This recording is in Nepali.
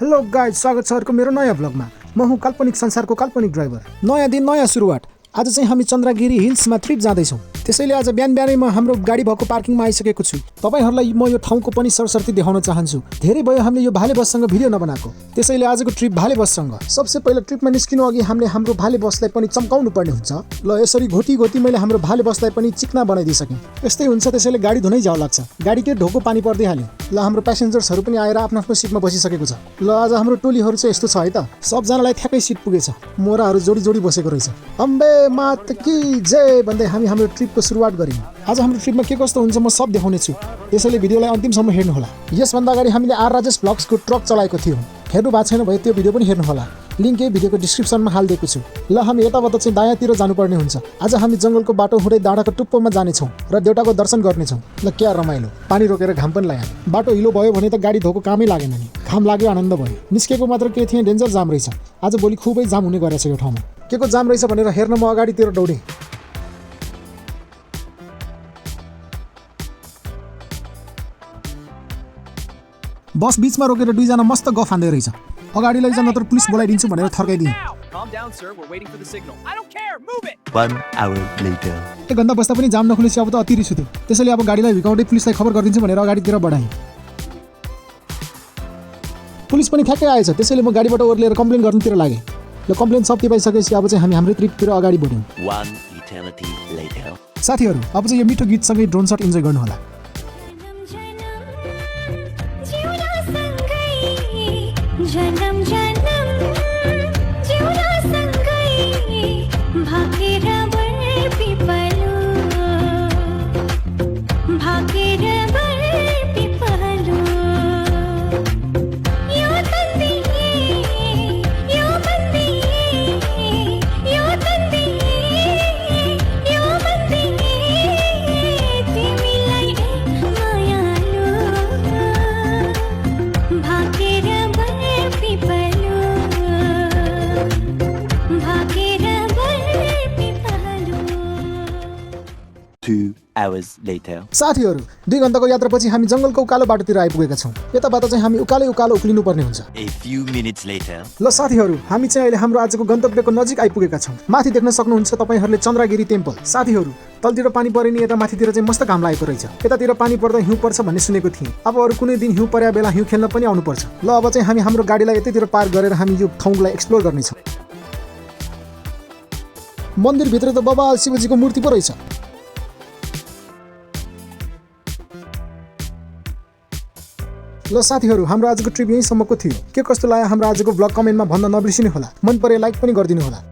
हेलो गाइज, स्वागत छ अर्को मेरो नयाँ ब्लगमा। म हुँ काल्पनिक संसारको काल्पनिक ड्राइभर। नयाँ दिन नयाँ सुरुवात। आज चाहिँ हामी चन्द्रगिरी हिल्समा ट्रिप जाँदैछौँ। त्यसैले आज बिहान बिहानै म हाम्रो गाडी भएको पार्किङमा आइसकेको छु। तपाईहरुलाई म यो ठाउँको पनि सरसर्ती देखाउन चाहन्छु। धेरै भयो हामीले यो भाले बससँग भिडियो नबनाएको, त्यसैले आजको ट्रिप भाले बससँग। सबसे पहिला ट्रिपमा निस्किनु अघि हामीले हाम्रो भाले बसलाई पनि चम्काउनु पर्ने हुन्छ। ल यसरी घोटी घोटी मैले हाम्रो भाले बसलाई पनि चिक्ना बनाइदिइसकेँ। यस्तै हुन्छ, त्यसैले गाडी धुनै जाउ लाग्छ। गाडीकै ढोको पानी पर्दै हाल्यो। ल हाम्रो प्यासेन्जर्सहरू पनि आएर आफ्नो आफ्नो सिटमा बसिसकेको छ। ल आज हाम्रो टोलीहरू चाहिँ यस्तो छ है त, सबजनालाई ठ्याक्कै सिट पुगेछ। मोराहरू जोडी जोडी बसेको रहेछ। अम्बे मात की जय भन्दै हामी हाम्रो ट्रिपको सुरुवात गर्यौँ। आज हाम्रो ट्रिपमा के कस्तो हुन्छ म सब देखाउने छु, त्यसैले भिडियोलाई अन्तिमसम्म हेर्नु होला। यसभन्दा अगाडि हामीले आर राजेश ब्लग्सको ट्रक चलाएको थियौँ। हेर्नु भएको छैन भने त्यो भिडियो पनि हेर्नु होला। लिङ्क यही भिडियोको डिस्क्रिप्सनमा हालिदिएको छु। ल हामी यताबाट चाहिँ दायाँतिर जानुपर्ने हुन्छ। आज हामी जङ्गलको बाटो हुँदै डाँडाको टुप्पोमा जानेछौँ र देउटाको दर्शन गर्नेछौँ। ल क्या रमाइलो, पानी रोकेर घाम पनि लाग्यो। बाटो हिलो भयो भने त गाडी धोको कामै लागेन नि। घाम लाग्यो, आनन्द भयो। निस्केको मात्र के थिएँ, डेन्जर जाम रहेछ। आज भोलि खुबै जाम हुने गरेछ यो ठाउँमा। के को जाम रहेछ भनेर हेर्न म अगाडितिर दौडेँ। बस बीचमा रोकेर दुईजना मस्त गफ हान्दै रहेछ। अगाडि लैजान नत्र पुलिस बोलाइदिन्छु भनेर थर्काइदिएँ। 1 घन्टा बस्दा पनि जाम नखुलेपछि अब त अति रिस उठ्यो। त्यसैले अब गाडीलाई हिर्काउँदै पुलिसलाई खबर गरिदिन्छु भनेर अगाडितिर बढाएँ। पुलिस पनि ठ्याक्कै आएछ, त्यसैले म गाडीबाट ओर्लिएर कम्प्लेन गर्नुतिर लागेँ। ल कम्प्लेन सब तिपाइसकेपछि अब चाहिँ हामी हाम्रो ट्रिपतिर अगाडि बढ्यौँ। साथीहरू, अब चाहिँ यो मिठो गीतसँगै ड्रोन सट इन्जोय गर्नु होला। जनम जनम जिउला सँगै भागेर बर पिपलो, भागेर बर पिपलो। यो तन्दी यो बन्दी, यो तन्दी यो बन्दी, तिमीलाई मायालु भागेर 2 hours later. साथीहरू, 2 घन्टाको यात्रापछि हामी जङ्गलको उकालो बाटोतिर आइपुगेका छौँ। यताबाट चाहिँ हामी उकालै उकालो उक्लिनु पर्ने हुन्छ। A few minutes later. ल साथीहरू, हामी चाहिँ अहिले हाम्रो आजको गन्तव्यको नजिक आइपुगेका छौँ। माथि देख्न सक्नुहुन्छ तपाईहरूले चन्द्रगिरी टेम्पल। साथीहरू, तलतिर पानी परे नि, यता माथितिर चाहिँ मस्त घाम लागेको रहेछ। यतातिर पानी पर्दा हिउँ पर्छ भन्ने सुनेको थिएँ। अब अरू कुनै दिन हिउँ पर्या बेला हिउँ खेल्न पनि आउनुपर्छ। ल अब चाहिँ हामी हाम्रो गाडीलाई यतैतिर पार्क गरेर हामी यो ठाउँलाई एक्सप्लोर गर्नेछौँ। मन्दिरभित्र त बाबा शिवजीको मूर्ति पो रहेछ। ल साथीहरू, हाम्रो आजको ट्रिप यहीँसम्मको थियो। के कस्तो लाग्यो हाम्रो आजको ब्लग कमेन्टमा भन्न नबिर्सिनु होला। मन परे लाइक पनि गरिदिनु होला।